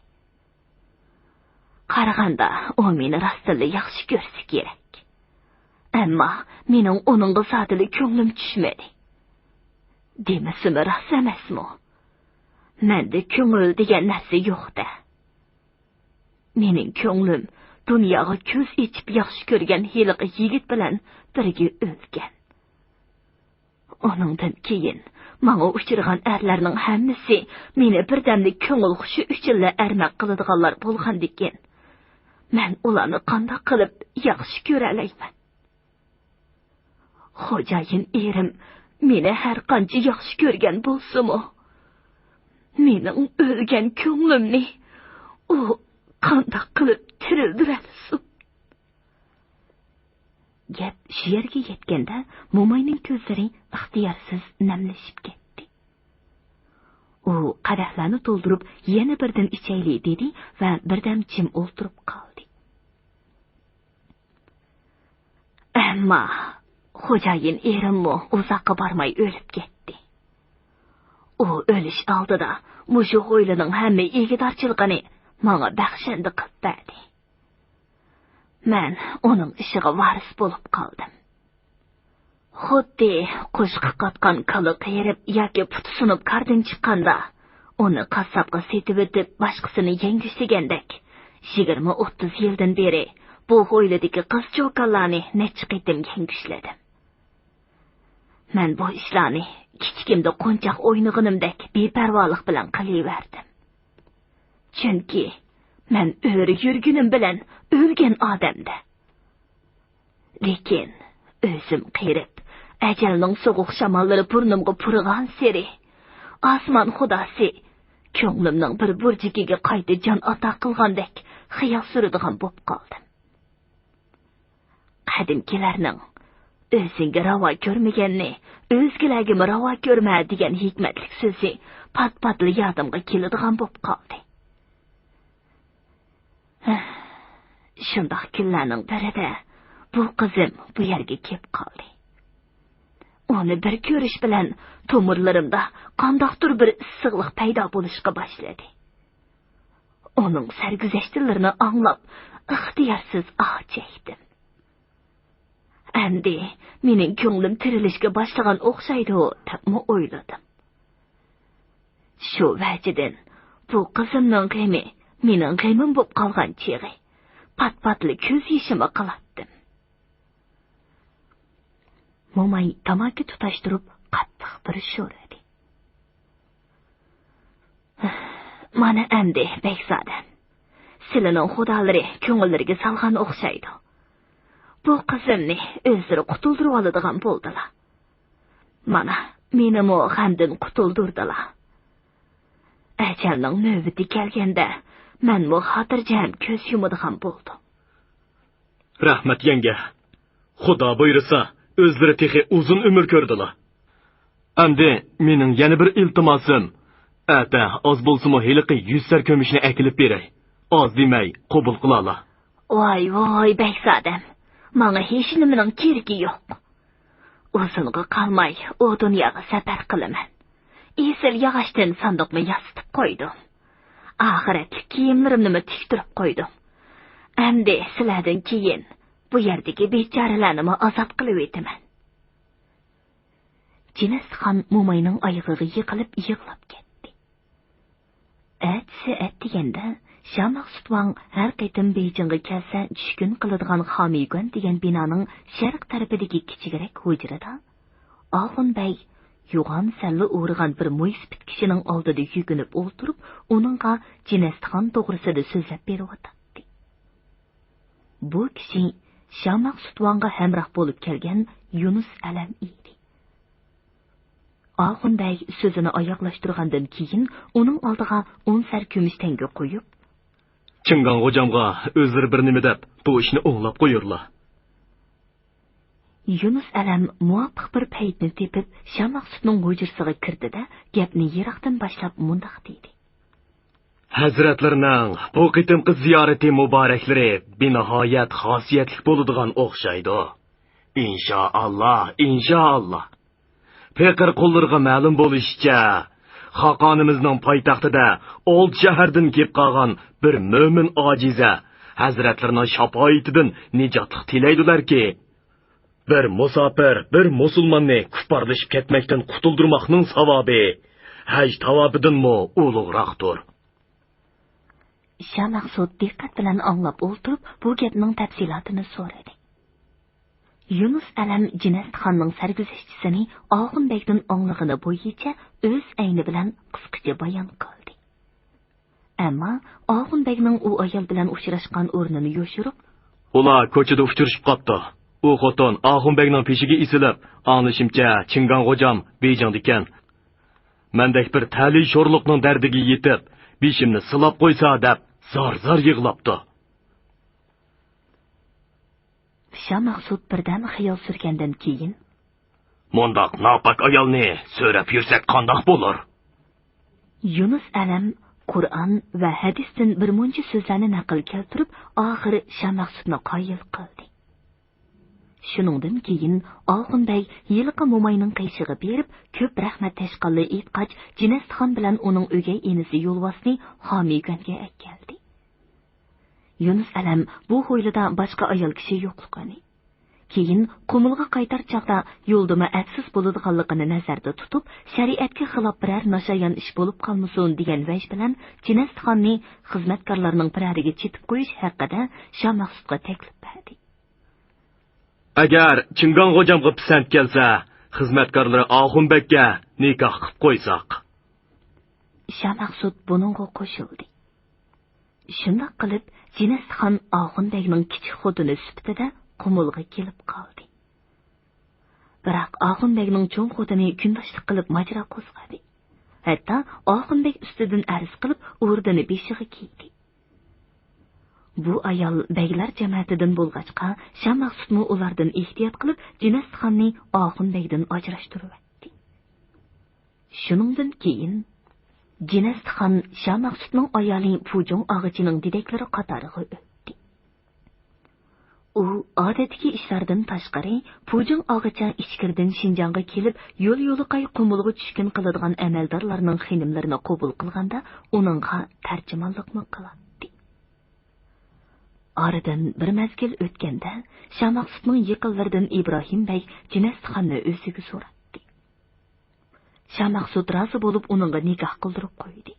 قارىغاندا ئۇ مېنى راستتىنلا ياخشى كۆرسە كېرەك. ئەمما مېنىڭ ئۇنىڭغا زادىلا كۆڭلۈم چۈشمىدى. دېمىسىمۇ راست ئەمەسمۇ؟ مەندە كۆڭۈل دېگەن نەرسە يوق-دە. مېنىڭ كۆڭلۈم دۇنياغا كۆز ئېچىپ ياخشى كۆرگەن ھېلىقى يىگىت بىلەن بىرگە ئۆلگەن. ئۇنىڭدىن كېيىن ماڭا ئۇچرىغان ئەرلەرنىڭ ھەممىسى مېنى بىردەملىك كۆڭۈل خۇشى ئۈچۈنلا ئەرمەك قىلىدىغانلار بولغاندىكىن، مەن ئۇلارنى قانداق قىلىپ ياخشى كۆرەلەيمەن؟ خوجايىن ئېرىم مېنى ھەر قانچە ياخشى كۆرگەن بولسىمۇ، مېنىڭ ئۆلگەن كۆڭلۈمنى ئۇ قانداق قىلىپ تىرىلدۈرەلىسۇن؟ گەپ شۇ يەرگە يەتكەندە، موماينىڭ كۆزلىرى ئىختىيارسىز نەملىشىپ كەتتى. ئۇ قەدەھلەرنى تولدۇرۇپ، يەنە بىردەم ئىچەيلى، دېدى ۋە بىردەم جىم ئولتۇرۇپ قالدى. ئەمما خوجايىن ئېرىممۇ ئۇزاققا بارماي ئۆلۈپ كەتتى. ئۇ ئۆلۈش ئالدىدا مۇشۇ ھويلىنىڭ ھەممە ئىگىدارچىلىقىنى ماڭا بەخشەندە قىلىپ بەردى. مەن ئۇنىڭ ئىشىغا ۋارىس بولۇپ قالدىم. خۇددى قوشقا قاتقان كالا قېرىپ ياكى پۇتى سۇنۇپ كاردىن چىققاندا، ئۇنى قاسساپقا سېتىۋېتىپ، باشقىسىنى يەڭگۈشلىگەندەك، يىگىرمە ئوتتۇز يىلدىن بېرى بۇ ھويلىدىكى قىز-چوكانلارنى نەچچە قېتىم يەڭگۈشلىدىم. مەن بۇ ئىشلارنى كىچىكىمدە قونچاق ئوينىغىنىمدەك بىپەرۋالىق بىلەن قىلىۋەردىم. چۈنكى مەن ئۆرە يۈرگىنىم بىلەن ئۆلگەن ئادەمدە. لېكىن ئۆزۈم قېرىپ، ئەجەلنىڭ سوغۇق شاماللىرى بۇرنۇمغا پۇرىغانسېرى، ئاسمان خۇداسى كۆڭلۈمنىڭ بىر بۇرجىكىگە قايتا جان ئاتا قىلغاندەك خىيال سۈرىدىغان بوپ قالدىم. قەدىمكىلەرنىڭ «ئۆزۈڭگە راۋا كۆرمىگەننى ئۆزگىلەرگىمۇ راۋا كۆرمە» دېگەن ھېكمەتلىك سۆزى پات-پاتلا يادىمغا كېلىدىغان بوپ قالدى. شۇنداق كۈنلەرنىڭ بىرىدە بۇ قىزىم بۇ يەرگە كېلىپ قالدى. ئۇنى بىر كۆرۈش بىلەن تومۇرلىرىمدا قانداقتۇر بىر ئىسسىقلىق پەيدا بولۇشقا باشلىدى. ئۇنىڭ سەرگۈزەشتلىرىنى ئاڭلاپ، ئىختىيارسىز ئاھ چەكتىم. ئەمدى مېنىڭ كۆڭلۈم تىرىلىشكە باشلىغان ئوخشايدۇ، دەپمۇ ئويلىدىم. شۇ ۋەجىدىن بۇ قىزىمنىڭ غېمى مېنىڭ غېمىم بولۇپ قالغان چېغى پات-پاتلا كۆز يېشىمغا قىلاتتىم. موماي تاماكا تۇتاشتۇرۇپ قاتتىق بىر شورىدى. مانا ئەمدى، بەگزادەم، سىلىنىڭ خۇدالىرى كۆڭۈللىرىگە سالغان ئوخشايدۇ. بۇ قىزىمنى ئۆزلىرى قۇتۇلدۇرۇۋالىدىغان بولدىلا. مانا، مېنىمۇ غەمدىن قۇتۇلدۇردىلا. ئەجەلنىڭ نۆۋىتى كەلگەندە، مەنمۇ خاتىرجەم كۆز يۇمىدىغان بولدۇم. رەھمەت، يەڭگە. خۇدا بۇيرۇسا، ئۆزلىرى تېخى ئۇزۇن ئۆمۈر كۆردىلا. ئەمدى مېنىڭ يەنە بىر ئىلتىماسىم، ئەتە ئاز بولسىمۇ ھېلىقى يۈز سەر كۆمۈشنى ئەكېلىپ بېرەي. ئاز دېمەي، قوبۇل قىلالا. ۋاي، ۋاي، بەگزادەم، ماڭا ھېچنېمىنىڭ كېرىكى يوق. ئۇزۇنغا قالماي ئۇ دۇنياغا سەپەر قىلىمەن. ئېسىل ياغاچتىن ساندۇقمۇ ياسىتىپ قويدۇم. ئاخىرەتلىك كىيىملىرىمنىمۇ تىكتۈرۈپ قويدۇم. ئەمدى سىلەردىن كېيىن بۇ يەردىكى بىچارىلەرنىمۇ ئازاد قىلىۋېتىمەن. جىنەستىخان موماينىڭ ئايىغىغا يىقىلىپ يىغلاپ كەتتى. ئەتىسى ئەتىگەندە شامەخسۇت ۋاڭ ھەر قېتىم بېيجىڭغا كەلسە چۈشكۈن قىلىدىغان خامىگۈەن دېگەن بىنانىڭ شەرق تەرىپىدىكى كىچىكرەك ھۇجرىدا ئاخۇن بەگ يوغان سەللە ئورىغان بىر مويسىپىت كىشىنىڭ ئالدىدا يۈكۈنۈپ ئولتۇرۇپ، ئۇنىڭغا جىنەستىخان توغرىسىدا سۆزلەپ بېرىۋاتاتتى. بۇ كىشى شامەخسۇت ۋاڭغا ھەمراھ بولۇپ كەلگەن يۇنۇس ئەلەم ئىدى. ئاخۇن بەگ سۆزىنى ئاياغلاشتۇرغاندىن كېيىن، ئۇنىڭ ئالدىغا ئون سەر كۈمۈش تەڭگە قويۇپ، چىڭگاڭ غوجامغا ئۆزلىرى بىر نېمە دەپ، بۇ ئىشنى ئوڭلاپ قويۇرلا. يۇنۇس ئەلەم مۇۋاپىق بىر پەيتنى تېپىپ، شامەخسۇتنىڭ ھۇجرىسىغا كىردى-دە، گەپنى يىراقتىن باشلاپ مۇنداق دېدى. ھەزرەتلىرىنىڭ بۇ قېتىمقى زىيارىتى مۇبارەكلىرى بىنىھايەت خاسىيەتلىك بولىدىغان ئوخشايدۇ. ئىنشائاللا، ئىنشائاللا. پېقىر قۇللىرىغا مەلۇم بولۇشىچە، خاقانىمىزنىڭ پايتەختىدە ئالتە شەھەردىن كېلىپ قالغان بىر مۆمىن ئاجىزە ھەزرەتلىرىنىڭ شاپائىتىدىن نىجاتلىق تىلەيدۇلەركى، بىر مۇساپىر، بىر مۇسۇلماننى كۇپپارلىشىپ كەتمەكتىن قۇتۇلدۇرماقنىڭ ساۋابى ھەج تاۋابىدىنمۇ ئۇلۇغراقتۇر. شامەخسۇت دىققەت بىلەن ئاڭلاپ ئولتۇرۇپ، بۇ گەپنىڭ تەپسىلاتىنى سورىدى. يۇنۇس ئەلەم جىنەستىخاننىڭ سەرگۈزەشتىسىنى ئاخۇن بەگدىن ئاڭلىغىنى بويىچە ئۆز ئەينى بىلەن قىسقىچە بايان قىلدى. ئەمما ئاخۇن بەگنىڭ ئۇ ئايال بىلەن ئۇچراشقان ئورنىنى يوشۇرۇپ، ئۇلار كوچىدا ئۇچرىشىپ قاپتۇ. ئۇ خوتۇن ئاخۇن بەگنىڭ پېشىگە ئېسىلىپ، ئاڭلىشىمچە، چىڭگاڭ غوجام بېيجىڭدىكەن. مەندەك بىر تەلىي شورلۇقنىڭ دەردىگە يېتىپ، بېشىمنى سىلاپ قويسا دەپ زار-زار يىغلاپتۇ. شامەخسۇت بىردەم خىيال سۈرگەندىن كېيىن، مۇنداق ناپاك ئايالنى سۆرەپ يۈرسەك قانداق بولۇر؟ يۇنۇس ئەلەم قۇرئان ۋە ھەدىستىن بىر مۇنچە سۆزلەرنى نەقىل كەلتۈرۈپ، ئاخىرى شامەخسۇتنى قايىل قىلدى. شۇنىڭدىن كېيىن ئاخۇن بەگ ھېلىقى موماينىڭ قېشىغا بېرىپ، كۆپ رەھمەت تەشقاللا ئېيتقاچ، جىنەستىخان بىلەن ئۇنىڭ ئۆگەي ئىنىسى يولۋاسنى خامىگۈەنگە ئەكەلدى. يۇنۇس ئەلەم بۇ ھويلىدا باشقا ئايال كىشى يوقلۇقىنى، كېيىن قۇمۇلغا قايتار چاغدا يولدىمۇ ئەپسىز بولىدىغانلىقىنى نەزەردە تۇتۇپ، شەرىئەتكە خىلاپ بىرەر ناشايان ئىش بولۇپ قالمىسۇن دېگەن ۋەج بىلەن جىنەستىخاننى خىزمەتكارلارنىڭ بىرەرىگە چېتىپ قويۇش ھەققىدە شامەخسۇتقا تەكلىپ بەردى. ئەگەر چىڭگاڭ غوجامغا پىسەنت كەلسە، خىزمەتكارلىرى ئاخۇن بەگكە نىكاھ قىلىپ قويساق. شامەخسۇت بۇنىڭغا قوشۇلدى. شۇنداق قىلىپ، جىنەستىخان ئاخۇن بەگنىڭ كىچىك خوتۇنى سۈپىتىدە قۇمۇلغا كېلىپ قالدى. بىراق ئاخۇن بەگنىڭ چوڭ خوتۇنى كۈنداشلىق قىلىپ ماجىرا قوزغىدى. ھەتتا ئاخۇن بەگ ئۈستىدىن ئەرز قىلىپ، ئوردىنى بېشىغا كىيدى. بۇ ئايال بەگلەر جەمەتىدىن بولغاچقا، شامەخسۇتمۇ ئۇلاردىن ئېھتىيات قىلىپ، جىنەستىخاننى ئاخۇن بەگدىن ئاجراشتۇرۇۋەتتى. شۇنىڭدىن كېيىن جىنەستىخان شامەخسۇتنىڭ ئايالى پۇجۇڭ ئاغىچىنىڭ دېدەكلىرى قاتارىغا ئۆتتى. ئۇ ئادەتتىكى ئىشلاردىن تاشقىرى، پۇجىڭ ئاغىچا ئىچكىرىدىن شىنجاڭغا كېلىپ، يول-يولىقاي قۇمۇلغا چۈشكۈن قىلىدىغان ئەمەلدارلارنىڭ خېنىملىرىنى قوبۇل قىلغاندا، ئۇنىڭغا تەرجىمانلىقمۇ قىلاتتى. ئارىدىن بىر مەزگىل ئۆتكەندە، شاماقسۇتنىڭ يېقىنلىرىدىن ئىبراھىم بەگ جىنەستىخاننى ئۆزىگە سوراتتى. شاماقسۇت رازى بولۇپ، ئۇنىڭغا نىكاھ قىلدۇرۇپ قويدى.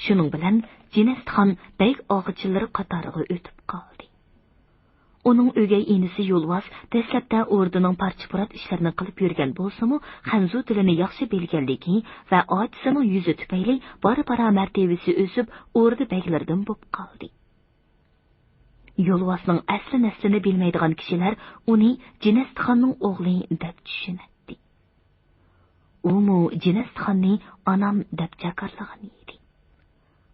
شۇنىڭ بىلەن جىنەستىخان بەگ ئاغىچىلىرى قاتارىغا ئۆتۈپ قالدى. ئۇنىڭ ئۆگەي ئىنىسى يولۋاس دەسلەپتە ئوردىنىڭ پارچە-پۇرات ئىشلىرىنى قىلىپ يۈرگەن بولسىمۇ، خەنزۇ تىلىنى ياخشى بىلگەنلىكى ۋە ئاچىسىنىڭ يۈزى تۈپەيلى بارا-بارا مەرتىۋىسى ئۆسۈپ، ئوردا بەگلىرىدىن بولۇپ قالدى. يولۋاسنىڭ ئەسلى-نەسلىنى بىلمەيدىغان كىشىلەر ئۇنى جىنەستىخاننىڭ ئوغلى دەپ چۈشىنەتتى. ئۇمۇ جىنەستىخاننى ئانام دەپ جاكارلىغان ئىدى.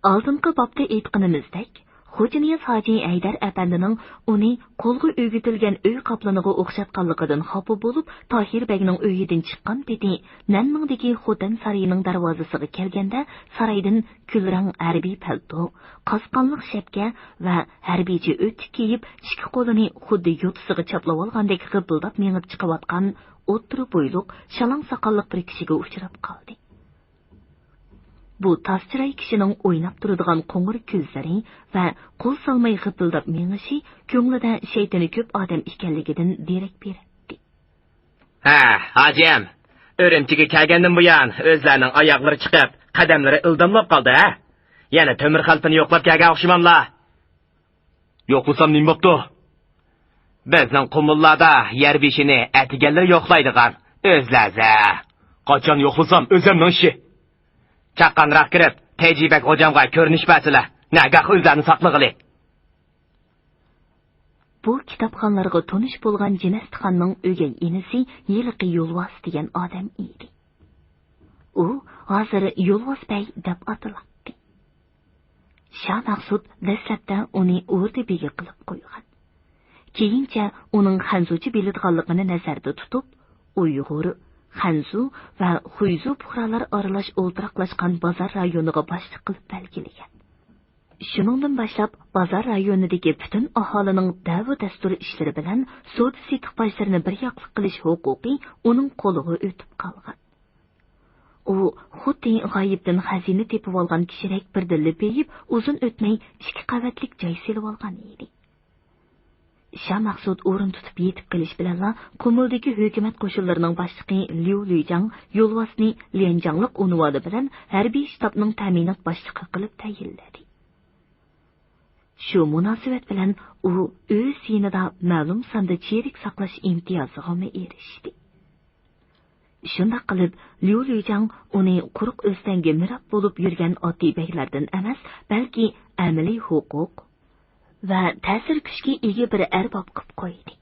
ئالدىنقى بابتا ئېيتقىنىمىزدەك، خوجانىياز ھاجى ھەيدەر ئەپەندىنىڭ ئۇنى قولغا ئۆگىتىلگەن ئۆي قاپلىنىغا ئوخشاتقانلىقىدىن خاپا بولۇپ، تاھىر بەگنىڭ ئۆيىدىن چىققان پېتى نەننىڭدىكى خوتەن سارىيىنىڭ دەرۋازىسىغا كەلگەندە، سارايدىن كۈلرەڭ ھەربىي پەلتو، قاسقانلىق شەپكە ۋە ھەربىيچە ئۆتۈك كىيىپ، ئىككى قولىنى خۇددى يوتىسىغا چاپلىۋالغاندەك غىپپىلداپ مېڭىپ چىقىۋاتقان ئوتتۇرا بويلۇق، شالاڭ ساقاللىق بىر كىشىگە ئۇچراپ قالدى. بۇ تاز چىراي كىشىنىڭ ئويناپ تۇرىدىغان قوڭۇر كۆزلىرى ۋە قول سالماي غىپپىلداپ مېڭىشى كۆڭلىدە شەيتىنى كۆپ ئادەم ئىكەنلىكىدىن دېرەك بېرەتتى. ھە، ھاجىم، ئۈرۈمچىگە كەلگەندىن بۇيان ئۆزلەرنىڭ ئاياغلىرى چىقىپ، قەدەملىرى ئىلداملاپ قالدى، ھە؟ يەنە تۆمۈر خەلپىنى يوقلاپ كەلگەن ئوخشىماملا؟ يوقلىسام نېمە بوپتۇ؟ بىزنىڭ قۇمۇللاردا يەر بېشىنى ئەتىگەنلىرى يوقلايدىغان ئۆزلەزە. قاچان يوقلىسام ئۆزۈمنىڭ ئىشى. چاققانراق كىرىپ، تەيجى بەگ غوجامغا كۆرۈنۈش بەرسىلە، نەگاھ ئۆزلەرنى ساقلىغىلى. بۇ كىتابخانلارغا تونۇش بولغان جىنەستىخاننىڭ ئۆگەي ئىنىسى ھېلىقى يولۋاس دېگەن ئادەم ئىدى. ئۇ ھازىر يولۋاس بەگ دەپ ئاتىلاتتى. شاھ مەخسۇت دەسلەپتە ئۇنى ئوردا بېگى قىلىپ قويغان. كېيىنچە ئۇنىڭ خەنزۇچە بىلىدىغانلىقىنى نەزەردە تۇتۇپ، ئۇيغۇر، خەنزۇ ۋە خۇيزۇ پۇقرالار ئارىلاش ئولتۇراقلاشقان بازار رايونىغا باشلىق قىلىپ بەلگىلىگەن. شۇنىڭدىن باشلاپ، بازار رايونىدىكى پۈتۈن ئاھالىنىڭ دەۋا دەستۇر ئىشلىرى بىلەن سودا سېتىق باشلىرىنى بىر ياقلىق قىلىش ھوقۇقى ئۇنىڭ قولىغا ئۆتۈپ قالغان. ئۇ خۇددى غايىبتىن خەزىنە تېپىۋالغان كىشىدەك بىردىنلا بېيىپ، ئۇزۇن ئۆتمەي ئىككى قەۋەتلىك جاي سېلىۋالغان ئىدى. شاھ مەخسۇت ئورۇن تۇتۇپ يېتىپ قېلىش بىلەنلا، قۇمۇلدىكى ھۆكۈمەت قوشۇنلىرىنىڭ باشلىقى ليۇ لۈيجاڭ يولۋاسنى ليەنجاڭلىق ئۇنۋانى بىلەن ھەربىي شتابنىڭ تەمىنات باشلىقى قىلىپ تەيىنلىدى. شۇ مۇناسىۋەت بىلەن ئۇ ئۆز يېنىدا مەلۇم ساندا چېرىك ساقلاش ئىمتىيازىغىمۇ ئېرىشتى. شۇنداق قىلىپ، ليۇ لۈيجاڭ ئۇنى قۇرۇق ئۆستەڭگە مىراب بولۇپ يۈرگەن ئاددىي بەگلەردىن ئەمەس، بەلكى ئەمەلىي ھوقۇق ۋە تەسىر كۈچكە ئىگە بىر ئەرباب قىلىپ قويدى.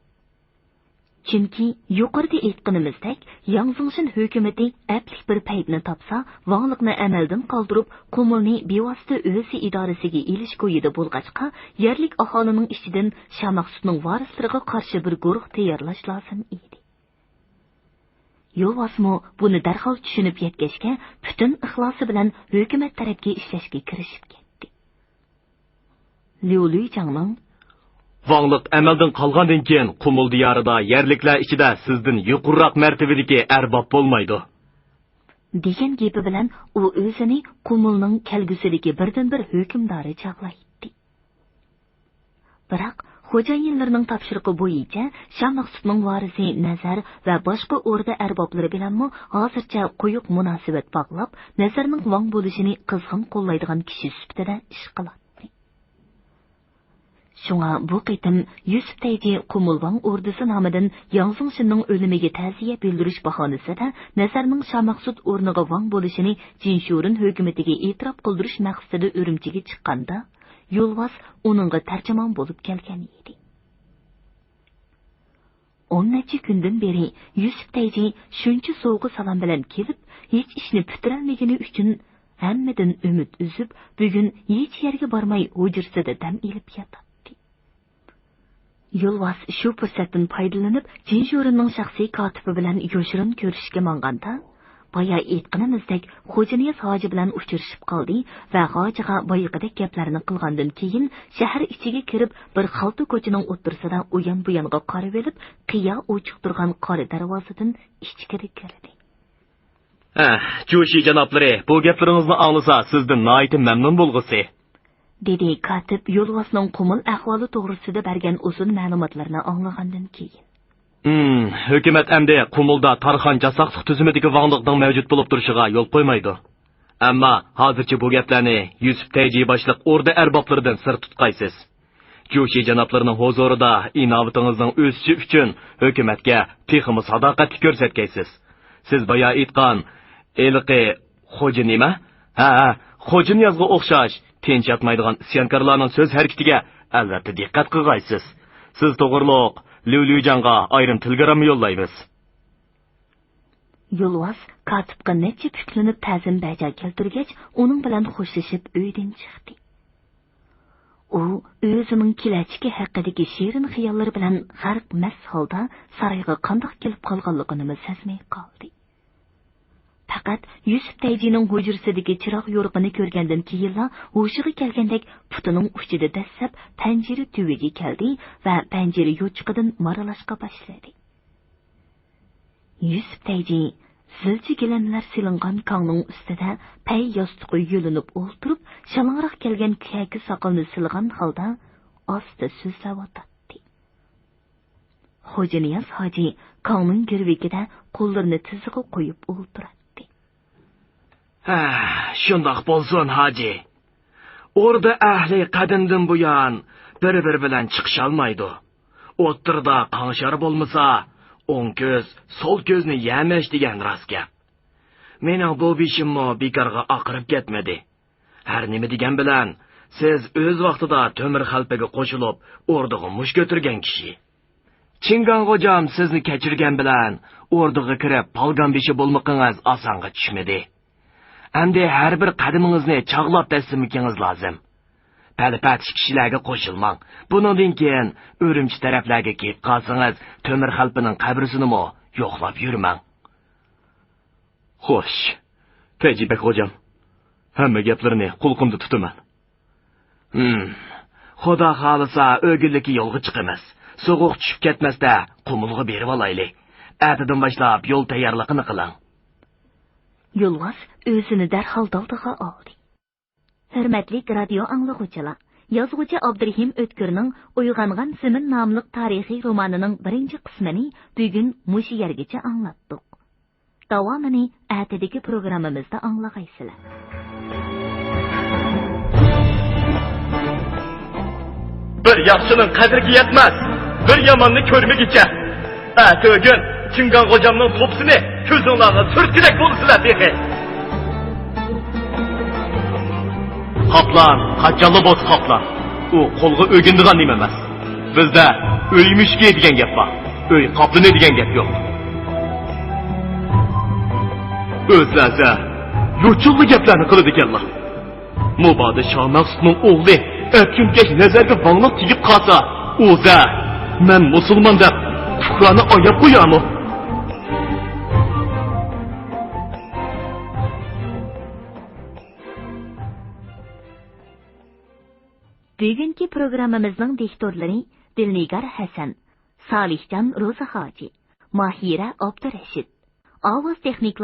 چۈنكى يۇقىرىدا ئېيتقىنىمىزدەك، ياڭ زېڭشىن ھۆكۈمىتى ئەپلىك بىر پەيتنى تاپسا، ۋاڭلىقنى ئەمەلدىن قالدۇرۇپ، قۇمۇلنى بىۋاسىتە ئۆز ئىدارىسىگە ئېلىش كويىدا بولغاچقا، يەرلىك ئاھالىنىڭ ئىچىدىن شاھ مەخسۇتنىڭ ۋارىسلىرىغا قارشى بىر گۇرۇھ تەييارلاش لازىم ئىدى. يولۋاسمۇ بۇنى دەرھال چۈشىنىپ يەتكەچكە، پۈتۈن ئىخلاسى بىلەن ھۆكۈمەت تەرەپكە ئىشلەشكە كىرىشىپ كەتتى. ليۇ لۈيجاڭنىڭ ۋاڭلىق ئەمەلدىن قالغاندىن كېيىن، قۇمۇل دىيارىدا يەرلىكلەر ئىچىدە سىزدىن يۇقىرىراق مەرتىۋىدىكى ئەرباب بولمايدۇ، دېگەن گېپى بىلەن ئۇ ئۆزىنى قۇمۇلنىڭ كەلگۈسىدىكى بىردىنبىر ھۆكۈمدارى چاغلايتتى. بىراق، خوجايىنلىرىنىڭ تاپشۇرۇقى بويىچە شاھ مەخسۇتنىڭ ۋارىسى نەزەر ۋە باشقا ئوردا ئەربابلىرى بىلەنمۇ ھازىرچە قويۇق مۇناسىۋەت باغلاپ، نەزەرنىڭ ۋاڭ بولۇشىنى قىزغىن قوللايدىغان كىشى سۈپىتىدە ئىش قىلاتتى. شۇڭا بۇ قېتىم يۈسۈپ تەيجى قۇمۇل ۋاڭ ئوردىسى نامىدىن ياڭ زېڭشىننىڭ ئۆلۈمىگە تەزىيە بىلدۈرۈش باھانىسىدە نەزەرنىڭ شاھ مەخسۇت ئورنىغا ۋاڭ بولۇشىنى جىنشۇرېن ھۆكۈمىتىگە ئېتىراپ قىلدۇرۇش مەقسىتىدە ئۈرۈمچىگە چىققاندا، يولۋاس ئۇنىڭغا تەرجىمان بولۇپ كەلگەن ئىدى. ئون نەچچە كۈندىن بېرى يۈسۈپ تەيجى شۇنچە سوۋغا-سالام بىلەن كېلىپ، ھېچ ئىشنى پۈتتۈرەلمىگىنى ئۈچۈن ھەممىدىن ئۈمىد ئۈزۈپ، بۈگۈن ھېچ يەرگە بارماي ھۇجرىسىدا دەم ئېلىپ ياتاتتى. يولۋاس شۇ پۇرسەتتىن پايدىلىنىپ، جىنشۇرېننىڭ شەخسىي كاتىپى بىلەن يوشۇرۇن كۆرۈشۈشكە ماڭغاندا، بايا ئېيتقىنىمىزدەك، خوجانىياز ھاجى بىلەن ئۇچرىشىپ قالدى ۋە ھاجىغا بايىقىدەك گەپلەرنى قىلغاندىن كېيىن، شەھەر ئىچىگە كىرىپ، بىر خالتا كوچىنىڭ ئوتتۇرىسىدا ئۇيان-بۇيانغا قارىۋېلىپ، قىيا ئوچۇق تۇرغان قارا دەرۋازىدىن ئىچكىرى كىردى. ھە، جۇشى جانابلىرى، بۇ گەپلىرىڭىزنى ئاڭلىسا، سىزدىن ناھايىتى مەمنۇن بولغۇسى. دېدى كاتىپ يولۋاسنىڭ قۇمۇل ئەھۋالى توغرىسىدا بەرگەن ئۇزۇن مەلۇماتلىرىنى ئاڭلىغاندىن كېيىن. ھىم، ھۆكۈمەت ئەمدى قۇمۇلدا تارخان جاساقلىق تۈزۈمىدىكى ۋاڭلىقنىڭ مەۋجۇت بولۇپ تۇرۇشىغا يول قويمايدۇ. ئەمما ھازىرچە بۇ گەپلەرنى يۈسۈپ تەيجى باشلىق ئوردا ئەربابلىرىدىن سىر تۇتقايسىز. جۇشى جانابلىرىنىڭ ھۇزۇرىدا ئىناۋىتىڭىزنىڭ ئۆسۈشى ئۈچۈن ھۆكۈمەتكە تېخىمۇ ساداقەتلىك كۆرسەتكەيسىز. سىز بايا ئېيتقان ھېلىقى خوجا نېمە؟ ھە، ھە، خوجا نىيازغا ئوخشاش تىنچ ياتمايدىغان ئىسيانكارلارنىڭ سۆز ھەرىكىتىگە ئەلۋەتتە دىققەت قىلغايسىز. سىز توغرۇلۇق ليۇ ليۇجاڭغا ئايرىم تېلېگرامما يوللايمىز. يولۋاس كاتىپقا نەچچە پۈكلىنىپ تەزىم بەجا كەلتۈرگەچ، ئۇنىڭ بىلەن خوشلىشىپ ئۆيدىن چىقتى. ئۇ ئۆزىنىڭ كېلەچىكى ھەققىدىكى شېرىن خىياللىرى بىلەن غەرق مەست ھالدا سارايغا قانداق كېلىپ قالغانلىقىنىمۇ سەزمەي قالدى. پەقەت يۈسۈپ تەيجىنىڭ ھۇجرىسىدىكى چىراغ يورۇقىنى كۆرگەندىن كېيىنلا ھوشىغا كەلگەندەك پۇتىنىڭ ئۇچىدا دەسسەپ پەنجىرە تۈۋىگە كەلدى ۋە پەنجىرە يوچۇقىدىن مارىلاشقا باشلىدى. يۈسۈپ تەيجى زىلچە گىلەملەر سېلىنغان كاڭنىڭ ئۈستىدە پەي ياستۇقى يۆلىنىپ ئولتۇرۇپ، شالاڭراق كەلگەن كەكە ساقىلىنى سىلىغان ھالدا ئاستا سۆزلەۋاتاتتى. خوجانىياز ھاجى كاڭنىڭ گىرۋىكىدە قوللىرىنى تىزىغا قويۇپ ئولتۇراتتى. ھە، شۇنداق بولسۇن، ھاجى. ئوردا ئەھلى قەدىمدىن بۇيان بىر-بىرى بىلەن چىقىشالمايدۇ. ئوتتۇرىدا قاڭشار بولمىسا، ئوڭ كۆز سول كۆزنى يەمەش دېگەن راست گەپ. مېنىڭ بۇ بېشىممۇ بىكارغا ئاقىرىپ كەتمىدى. ھەر نېمە دېگەن بىلەن، سىز ئۆز ۋاقتىدا تۆمۈر خەلپىگە قوشۇلۇپ، ئوردىغا مۇش كۆتۈرگەن كىشى. چىڭگاڭ غوجام سىزنى كەچۈرگەن بىلەن، ئوردىغا كىرىپ پالگان بېشى بولمىقىڭىز ئاسانغا چۈشمىدى. ئەمدى ھەر بىر قەدىمىڭىزنى چاغلاپ دەسسىمىكىڭىز لازىم. پەلىپەتىش كىشىلەرگە قوشۇلماڭ. بۇنىڭدىن كېيىن ئۈرۈمچى تەرەپلەرگە كېلىپ قالسىڭىز، تۆمۈر خەلپىنىڭ قەبرىسىنىمۇ يوقلاپ يۈرمەڭ. خوش، تەيجى بەگ غوجام، ھەممە گەپلىرىنى قۇلىقىمدا تۇتىمەن. ھىم، خۇدا خالىسا ئۆگۈنلۈككە يولغا چىقىمىز. سوغۇق چۈشۈپ كەتمەستە قۇمۇلغا بېرىۋالايلى. ئەتىدىن باشلاپ يول تەييارلىقىنى قىلىڭ. يولۋاس ئۆزىنى دەرھال دالدىغا ئالدى. ھۆرمەتلىك رادىيو ئاڭلىغۇچىلار، يازغۇچى ئابدۇرېھىم ئۆتكۈرنىڭ ئويغانغان زېمىن ناملىق تارىخىي رومانىنىڭ بىرىنچى قىسمىنى بۈگۈن مۇشۇ يەرگىچە ئاڭلاتتۇق. داۋامىنى ئەتىدىكى پروگراممىمىزدا ئاڭلىغايسىلەر. بىر ياخشىنىڭ قەدرىگە يەتمەس، بىر ياماننى كۆرمىگۈچە. ئەتىگۈن چىڭگاڭ غوجامنىڭ توپىسىنى كۆزۈڭلارغا سۈرتكۈدەك بولىسىلەر تېخى. قاپلان قاچانلا بولسا قاپلان. ئۇ قولغا ئۆگىنىدىغان نېمە ئەمەس. بىزدە ئۆي مۈشۈكى دېگەن گەپ بار. ئۆي قاپلىنى دېگەن گەپ يوق. ئۆزلەرسە يوچۇنلا گەپلەرنى قىلىدىكەنلا. مۇبادا شامەخسۇتنىڭ ئوغلى ئەپچۈمكەش نەزەرگە ۋاڭلىق تېگىپ قالسا، ئۇ زە، مەن مۇسۇلمان دەپ پۇقرانى ئاياپ قويارمۇ؟ بۈگۈنكى پروگراممىمىزنىڭ دىكتورلىرى دىلنىگار ھەسەن، سالىھجان روزى ھاجى، ماھىرە ئابدۇرەشىت. ئاۋاز تېخنىكلار